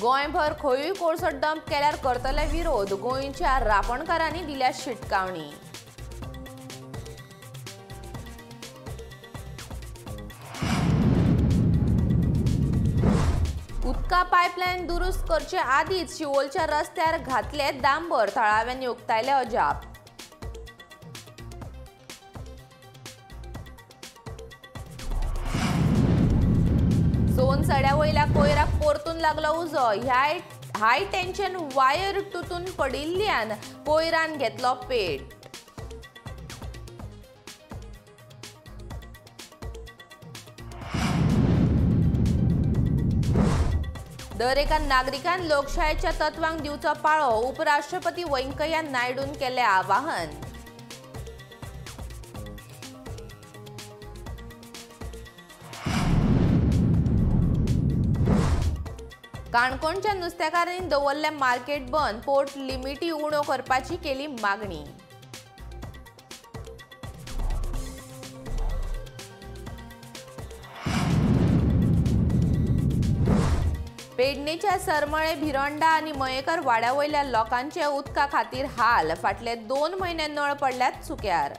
गोंयभर खंयूय कोळसो डंप केल्यार करतले विरोध, गोंयच्या रापणकारांनी दिल्या शिटकावणी। उदका पायपलायन दुरुस्त करचे आदींच शिवोलच्या रस्त्यार घातले डांबर, थळाव्यांनी उक्तायले अजाप। सोन सड्या वयल्या कोयराक परतून लागलो उजो, हाय टेन्शन वायर तुटून पडिल्ल्यान कोयरान घेतलो पेट। दर एका नागरिकान लोकशायेच्या तत्वांक दिवचो पाळो, उपराष्ट्रपती वेंकय्या नायडून केलें आवाहन। काणकोणच्या नुस्तेकारांनी दवरलें मार्केट बंद, पोर्ट लिमिटी उणो करपाची केली मागणी। पेडणेच्या सरमळे भिरोंडा आनी मयेकर वाड्या वयल्या लोकांचे उदका खातीर हाल, फाटले 2 म्हयने नळ पडल्यात सुक्यार।